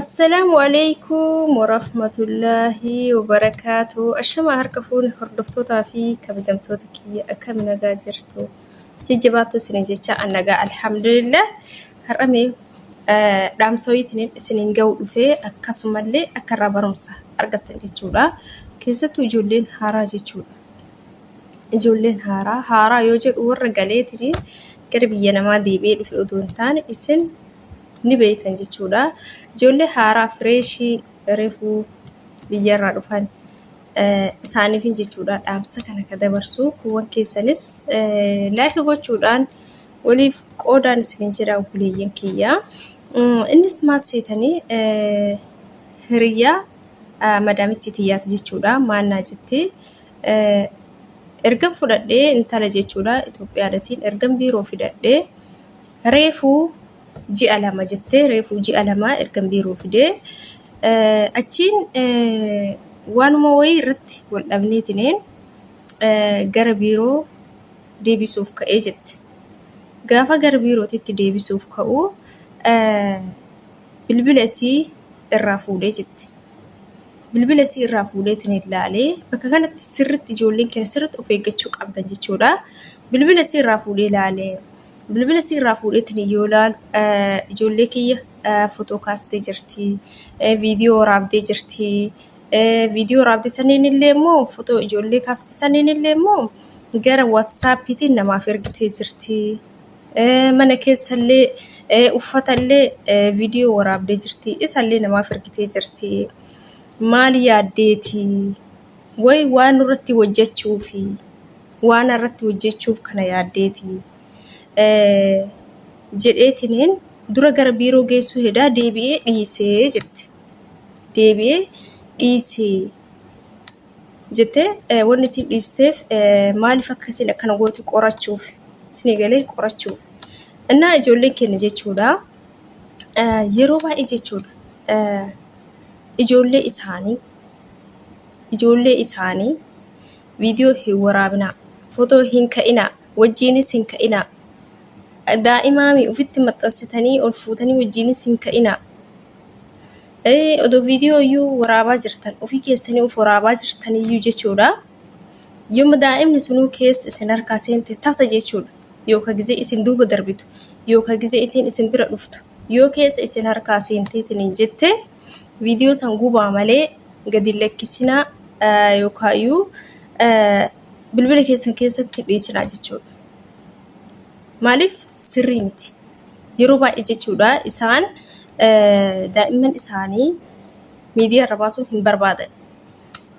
Assalaamu alaikum warahmatullaahi wabarakaatu. Ashamaa harka fuune hordoftootaa fi kabajamtoota kiyya akkam nagaa jirtu? Jajjabaattuu isin jecha an nagaa alhamdulillah. Har'a mee dhaamsa wayiitiin isiniin ga'u dhufee akkasumallee akka irraa barumsa argattan jechuudha. Keessattuu ijoolleen haaraa jechuudha. Ijoolleen haaraa haaraa yoo jedhu warra galeetiin gara biyya namaa deebi'ee dhufe odoo hin taane isin ni beektan jechuudha. Ijoollee haaraa fireeshii reefuu biyyarraa dhufan isaaniifin jechuudha dhaamsa kana ka dabarsu kuuwwan keessanis laayik gochuudhaan waliif qoodaan isinin jedha obboleeyyan kiyya. Innis maal seetanii hiriyyaa madaamitti tiyyaati jechuudha maal naa jetti ergan fudhadhee intala jechuudha Itoophiyaadha siin ergan biiroo fidadhee reefuu ji'a 2 jettee reefuu ji'a 2 ergan biiroo fidee achiin waanuma wayii irratti wal dhabneetiniin gara biiroo deebisuuf ka'ee jette. Gaafa gara biirootitti deebisuuf ka'u bilbila isii irraa fuudhee jette. Bilbila isii irraa fuudheetiin ilaalee bakka kanatti sirriitti ijoolleen keenya sirriitti of eeggachuu qabdan jechuudha. Bilbila isii irraa fuudhee ilaalee Bilbila isii irraa fuudheetiin yoo ilaalu ijoollee kiyya fotoo kaastee jirti, viidiyoo waraabdee jirti. Viidiyoo waraabde saniin illee immoo fotoo ijoollee kaaste saniin illee immoo gara waatsaappiitiin namaaf ergitee jirti. Mana keessa illee uffata illee viidiyoo waraabdee jirti. Isallee namaaf ergitee jirti. Maal yaaddeeti? Way waan nurratti hojjechuufi? Waan irratti hojjechuuf kana yaaddeeti jedheetiniin dura gara biiroo geessuu hedaa deebi'ee dhiisee jette. Deebi'ee dhiisee jettee wanni isin dhiisteef maaliif akka isin akkana goote qorachuuf isinii galee qorachuuf. Innaa ijoolleen keenya jechuudha yeroo baay'ee jechuudha ijoollee isaanii ijoollee isaanii Viidiyoo hin waraabinaa. Fotoo hin ka'inaa. Wajjiinis hin ka'inaa. Daa'imaami ofitti maxxansitanii ol fuutanii wajjiinis hin ka'inaa. Odoo viidiyoo iyyuu waraabaa jirtan ofii keessanii of waraabaa jirtan iyyuu jechuudha. Yooma daa'imni sunuu keessa isin harkaa seente tasa jechuudha. Yookaan gizee isin duuba darbitu yookaan gizee isin isin bira dhuftu yoo keessa isin harkaa seenteetiin hin jette viidiyoo san gubaa malee gadi hin lakkisinaa yookaayyuu bilbila keessan keessatti dhiisinaa jechuudha. Maaliif sirrii miti. Yeroo baay'ee jechuudha isaan daa'imman isaanii miidiyaa irra baasuu hin barbaadan.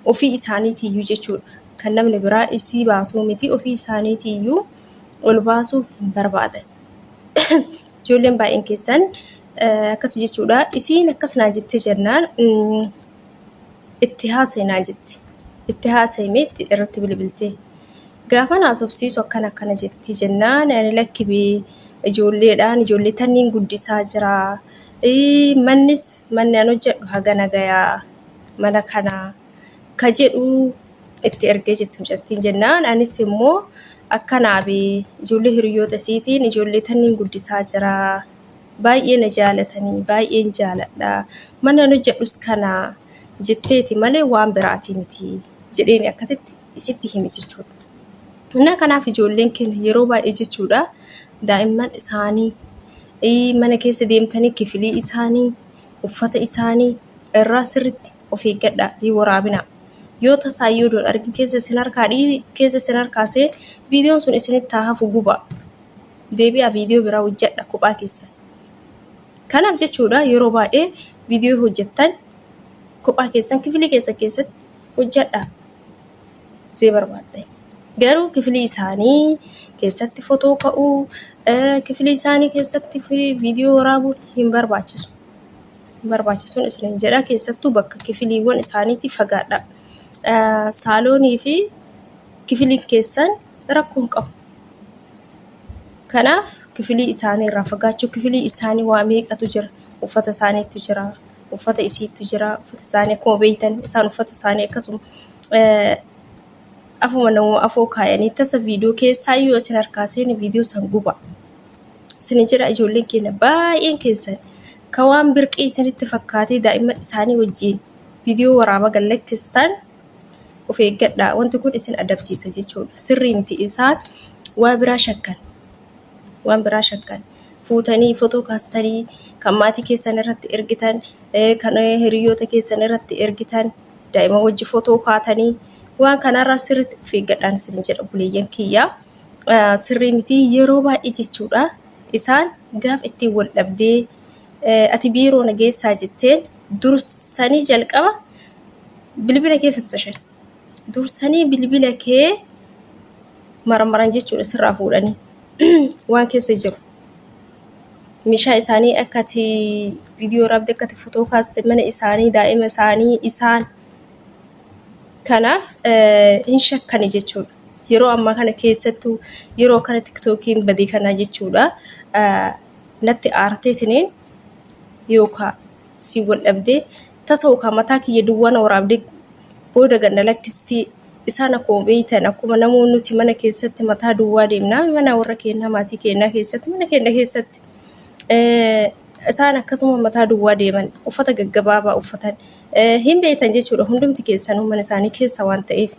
Ofii isaaniitiiyyuu jechuudha. Kan namni biraa isii baasuu miti ofii isaaniitiiyyuu ol baasuu hin barbaadan. Ijoolleen baay'een keessan akkas jechuudha. Isiin akkas naa jettee jennaan itti haasa'i naa jette. Itti haasa'i mee itti irratti bilbiltee. Gaafa naasofsiisu akkana akkana jetti jennaan ani lakki bee ijoolleedhaan ijoollee tanniin guddisaa jira. Mannis manni an hojjedhu hagana gayaa mana kana ka jedhu itti ergee jetti mucattiin jennaan anis immoo akkanaa bee ijoollee hiriyoota isiitiin ijoollee tanniin guddisaa jira. Baay'ee na jaalatanii baay'een jaaladha mana an hojjedhus kana jetteeti malee waan biraatii miti jedheeni akkasitti isitti hime jechuudha. Innaa kanaaf ijoolleen keenya yeroo baay'ee jechuudha daa'imman isaanii mana keessa deemtanii kifilii isaanii uffata isaanii irraa sirriitti of eeggadhaa hin waraabinaa. Yoo tasaa yoo doon argin keessa isin harkaa dhii keessa isin harkaa see viidiyoon sun isinitti haa hafu gubaa. Deebi'aa viidiyoo biraa hojjedha kophaa keessan. Kanaaf jechuudha yeroo baay'ee viidiyoo hojjettan kophaa keessan kifilii keessan keessatti hojjedha. See barbaaddan. Garuu kifilii isaanii keessatti fotoo ka'uu, kifilii isaanii keessatti viidiyoo waraabuun hin barbaachisu. Hin barbaachisuun isiniin jedha keessattuu bakka kifiliiwwan isaaniitii fagaadha. Saaloonii fi kifiliin keessan rakkoo hin qabu. Kanaaf kifilii isaanii irraa fagaachuu kifilii isaanii waa meeqatu jira uffata isaaniitu jira uffata isiitu jira uffata isaanii akkuma beektan isaan uffata isaanii akkasuma afuma nama afoo kaayanii tasa viidiyoo keessaa yoo isin harkaa seene viidiyoo san guba. Isin jedha ijoolleen keenya baay'een keessan Ka waan birqii isinitti fakkaatee daa'imman isaanii wajjiin viidiyoo waraabaa gad lakkistan of eeggadhaa. Wanti kun isin adabsiisa jechuudha. Sirrii miti isaan waa biraa shakkan. Waan biraa shakkan. Fuutanii fotoo kaastanii kan maatii keessan irratti ergitan, kan hiriyoota keessan irratti ergitan, daa'ima wajji fotoo kaatanii waan kanarraa sirriitti of eeggadhaan isin jedha obboleeyyan kiyyaa. Sirrii miti yeroo baay'ee jechuudha. Isaan gaaf ittiin wal dhabdee ati biiroo na geessaa jetteen dursanii jalqaba bilbila kee fattashan. Dursanii bilbila kee maramaran jechuudha sirraa fuudhanii waan keessa jiru. Meeshaa isaanii akka ati viidiyoo waraabde akka ati fotoo kaaste mana isaanii daa'ima isaanii isaan Kanaaf hin shakkani jechuudha. Yeroo ammaa kana keessattuu yeroo kana tiktookiin badii kanaa jechuudha. Natti aarteetiniin yookaan si wal dhabdee tasa yookaan mataa kiyya duwwaa na waraabdee booda gad na lakkistii isaan akkuma beektan akkuma namoonni nuti mana keessatti mataa duwwaa deemnaa mana warra keenyaa maatii keenyaa keessatti mana keenya keessatti isaan akkasuma mataa duwwaa deeman uffata gaggabaabaa uffatan Hin beektan jechuudha hundumti keessanuu mana isaanii keessa waan ta'eef.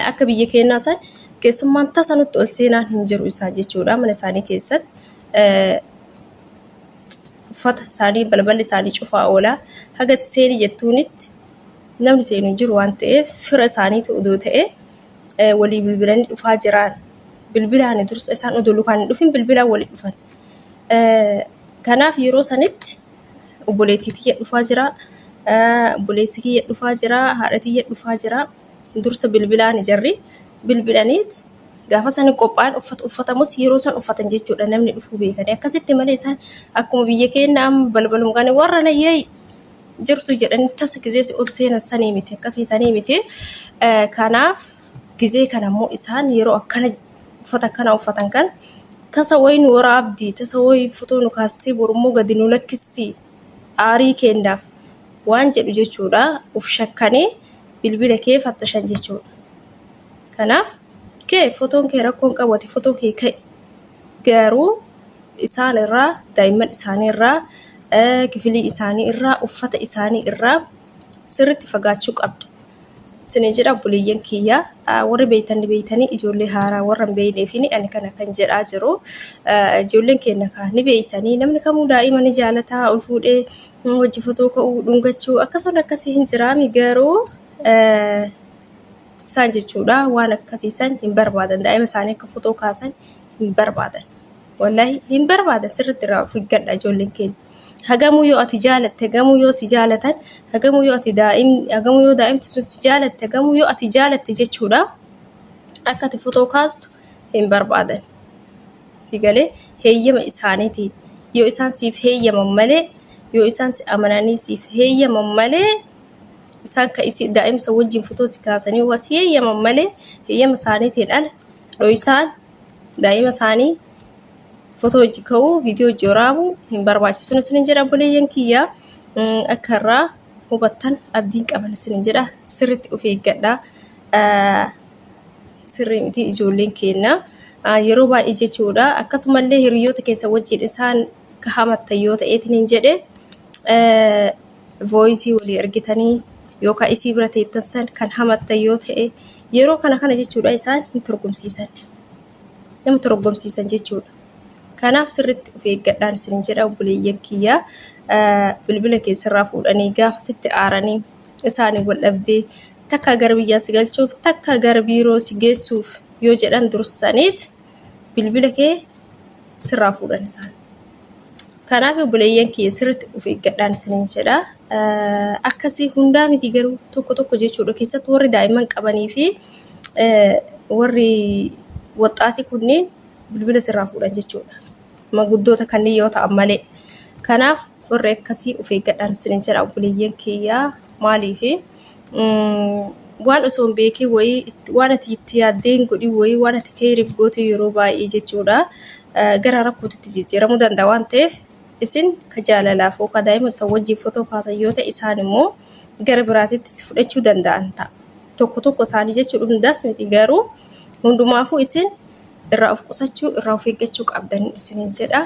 Akka biyya keenyaa san keessummaan tasa nutti ol seenaan hin jiru isaa jechuudha mana isaanii keessatti. Uffata isaanii balballi isaanii cufaa oola. Haga seeni jettuunitti namni seenu hin jiru waan ta'eef fira isaaniitu odoo ta'e walii bilbilanii dhufaa jiraan. Bilbilaan dursa isaan odoo lukaan hin dhufin bilbilaan walii dhufan. Kanaaf yeroo sanitti obboleettii tiyya dhufaa jira, obboleessi kiyya dhufaa jira, haadha tiyya dhufaa jira. Dursa bilbilaan jarri bilbilaniit gaafa san qophaa'an uffata uffatamus yeroo san uffatan jechuudha namni dhufuu beekanii akkasitti malee isaan akkuma biyya keenya amma balbaluma kana warra nayyee jirtu jedhanii tasa gizee si ol seenan sanii miti akkasii sanii miti. Kanaaf gizee kana immoo isaan yeroo akkana uffata akkana uffatan kan Tasa wayi nu waraabdi, tasa wayi fotoo nu kaastee borummoo gadi nu lakkisti aarii keennaaf waan jedhu jechuudha. Uf shakkanii bilbila kee fattashan jechuudha. Kanaaf kee fotoon kee rakkoon qabu ati fotoo kee ka'i. Garuu isaan irraa daa'imman isaanii irraa kifilii isaanii irraa uffata isaanii irraa sirriitti fagaachuu qabda. Isinin jedha obboleeyyan kiyya warri beeytan ni beeytanii ijoollee haaraa warra hin beeyneefini ani kana kan jedhaa jiru. Ijoolleen keenya kaa ni beeytanii namni kamuu daa'ima ni jaalataa ol fuudhee hojii fotoo ka'uu dhungachuu akkasumas akkasii hin jiraami garuu isaan jechuudha waan akkasii san hin barbaadan daa'ima isaanii akka fotoo kaasan hin barbaadan. Wallaahi hin barbaadan sirriitti irraa of eeggadha ijoolleen keenya. Hagamuu yoo ati jaalatte, hagamuu yoo si jaalatan, hagamuu yoo ati daa'im, hagamuu yoo daa'imti sun si jaalatte, hagamuu yoo ati jaalatte jechuudha. Akka ati fotoo kaastu hin barbaadan. Si galee heeyyama isaaniitiin yoo isaan siif heeyyaman malee, yoo isaan si amananii siif heeyyaman malee isaan ka isi daa'imsa wajjin fotoo si kaasanii waa si heeyyaman malee heeyyama isaaniitiin ala dhoysaan daa'ima isaanii fotoo hojii ka'uu viidiyoo hojii waraabuu hin barbaachisu isinin jedha obboleeyyan kiyya akka irraa hubattan abdiin qaban isinin jedha sirriitti of eeggadha sirrii miti ijoolleen keenya yeroo baay'ee jechuudha akkasumallee hiriyoota keessa wajjin isaan ka hamattan yoo ta'eetiin hin jedhe voice walii ergitanii yookaan isii bira teettan san kan hamattan yoo ta'e yeroo kana kana jechuudha isaan hin torgomsiisan. Nama torgomsiisan jechuudha. Kanaaf sirriitti of eeggadhaan isin jedha obboleeyyan kiyya bilbila keessarraa fuudhanii gaafa sitti aaranii isaanii wal dhabdee takka gara biyyaa si galchuuf takka gara biiroo si geessuuf yoo jedhan dursaniit bilbila kee sirraa fuudhan isaan. Kanaaf obboleeyyan kiyya sirriitti of eeggadhaan isiniin jedha. Akkasii hundaa miti garuu tokko tokko jechuudha. Keessattuu warri daa'imman qabanii fi warri waxxaatii kunneen bilbila sirraa fuudhan jechuudha. Maguddoota kanneen yoo ta'an malee. Kanaaf warri akkasii of eeggadhaan isiniin jedha obboleeyyan kiyya maaliifi waan osoo hin beekin wayii waan ati itti yaaddee hin godhin wayii waan ati keeriif gootu yeroo baay'ee jechuudha gara rakkootitti jijjiiramuu danda'a waan ta'eef isin ka jaalalaaf yookaan daa'ima isa wajjin fotoo kaatan yoo ta'e isaan immoo gara biraatitti si fudhachuu danda'an ta'a. Tokko tokko isaanii jechuudha hundaas miti garuu hundumaafuu isin irraa of qusachuu irraa of eeggachuu qabdan isiniin jedha.